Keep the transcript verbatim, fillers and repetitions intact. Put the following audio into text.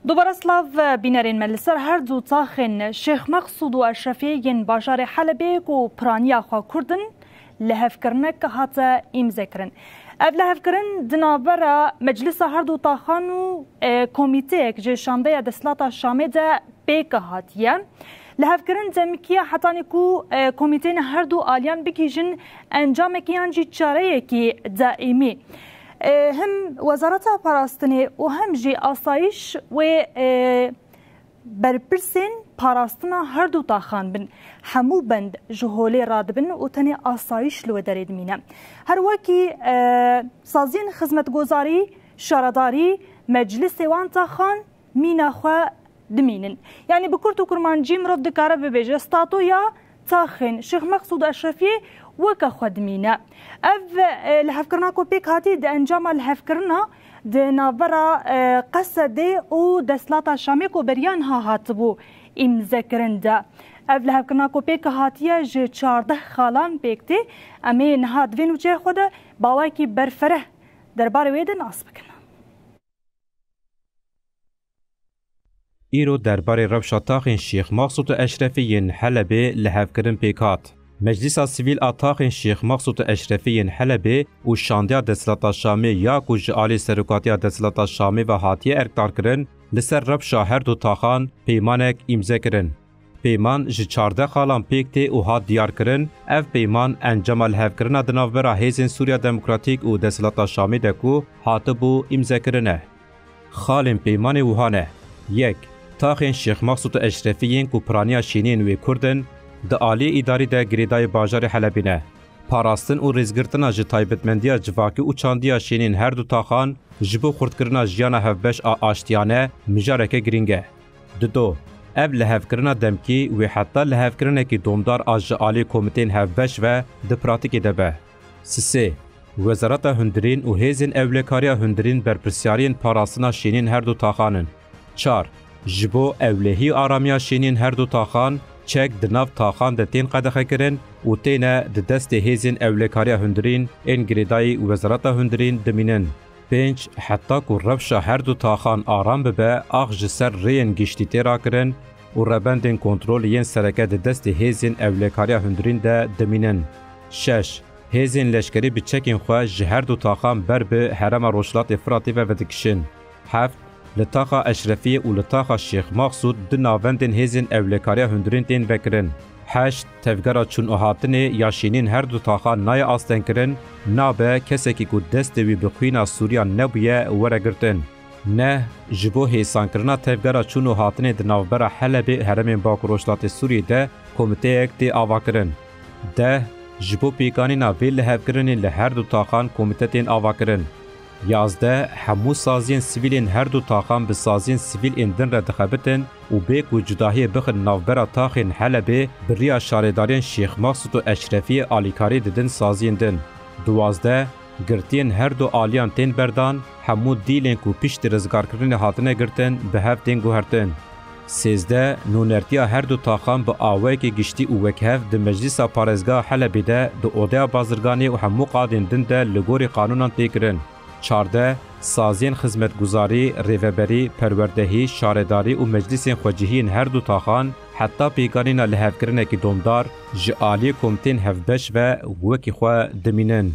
Dubare silav, bînerên me. Li ser her du taxên Şêx Meqsûd û Eşrefiyê yên bajarê Helebê ku piraniya xwe Kurd in, lihevkirinek hate îmzekirin. Ev lihevkirin di navbera meclisa her du taxan û, e, komîteyek ji şandeya desthilata Şamê de pêk hatiye. Lihevkirin demkî ye hetanî ku, e, komîteyên her du aliyan bigihîjin encamekî yan jî çareyekî daîmî. E, hem Wezareta Parastinê û hem jî Asayiş wê, e, berpirsên parastina her du taxan bin. Hemû bend ji holê radibin û tenê asayiş li wê derê dimîne. Her wekî, e, saziyên xizmetgozarî, şaredarî, meclisê wan taxan mîna xwe dimînin. Yanî bi kurt û kurmancî mirov dikare bibêje, statoya taxên Şêx Meqsûd Eşrefiyê weke xwe dimîne. Ev, e, lihevkirina ku pêk hatî di encama lihevkirina di navbera, e, Qesedê û desthilata Şamê ku beriya niha hatibû îmzekirin de. Ev lihevkirina ku pêk hatiye ji çardeh xalan pêk tê. Em ê niha di vê nûçeyê xwe de bi awayekî berfereh derbarê wê de nas bikin. Îro derbarê rewşa taxên Şêx Maqsûd û Eşrefî yên Helebê lihevkirin pêk hat. Meclisa Sivîl a Taxên Şêx Maqsûd û Eşrefî yên Helebê û Şandeya Desthilata Şamê ya ku ji alî Serokatiya Desthilata Şamê ve hatiye erkdarkirin, li ser rewşa her du taxan peymanek îmze kirin. Peyman ji çardeh xalan pêk tê û hat diyarkirin. Ev peyman encama lihevkirina di navbera Hêzên Sûriya Demokratîk û Desthilata Şamê de ku hatibû îmzekirin e. Xalên peymanê wiha ne: Yek, taxên Şêx Maqsûd û Eşrefî yên ku piraniya şêniyên wê Kurd in, di aliyê îdarî de girêdayî bajarê Helebê ne. Parastin û rêzgirtina ji taybetmendiya civakî û çandiya şênên her du taxan ji bo xurtkirina jiyana hevbeş a aştiyane mijareke girîng e. Dido, ev lihevkirina demkî wê heta lihevkirinekî domdar a ji alî komîteyên hevbeş ve di pratîkê de be. Sisê, Wezareta Hundirîn û Hêzên Ewlekariya Hundirîn berpirsyariyên parastina şênên her du taxan in. Çar, ji bo ewlehî û aramiya şênên her du taxan çek di nav taxan de tên qedexekirin û têne di destê Hêzên Ewlekariya Hundirîn ên girêdayî Wezareta Hundirîn dimînin. Pênc, heta ku rewşa her du taxan aram bibe, ax ji ser rêyên giştî tê rakirin û rebendên kontrolê yên sereke di destê Hêzên Ewlekariya Hundirîn de dimînin. Şeş, hêzên leşkerî bi çekên xwe ji her du taxan ber bi herêma Rojhilatê Firatê ve vedikişin. Heft, li taxa Eşrefiyê û li taxa Şêx Maqsûd du navendên Hêzên Ewlekariya Hundirîn tên vekirin. Heşt, tevgera çûn û hatinê ya şênên her du taxan nayê astengkirin, nabe kesekî ku destê wî bi xwîna Sûriyan nebûye were girtin. Neh, ji bo hêsankirina tevgera çûn û hatinê di navbera Helebê û herêmên Bakur Rojhilatê Sûriyê de komîteyek tê avakirin. Deh, ji bo pêkanîna vê lihevkirinê li her du taxan komîte tên avakirin. Yazdeh, hemû saziyên sivîl ên her du taxan bi saziyên sivîl ên din re dixebitin û bê ku cudahiyê bixin navbera taxên Helebê, bi riya şaredariyên Şêx Maqsûd û Eşrefiyê alîkarî didin saziyên din. Duwazdeh, girtiyên her du aliyan tên berdan, hemû dîlên ku piştî rizgarkirinê hatine girtin, bi hev tên guhertin. Sêzdeh, nûnertiya her du taxan bi awayekî giştî û wekhev di Meclîsa Parêzgeha Helebê de, di Odeya Bazirganê û hemû qadên din de li gorî qanûnan tê kirin. Çardeh, saziyên xizmetguzarî, rêveberî, perwerdehî, şaredarî û meclîsên xwecihî yên her du taxan heta pêkanîna lihevkirinekî domdar ji aliyê komîteyên hevbeş ve wekî xwe dimînin.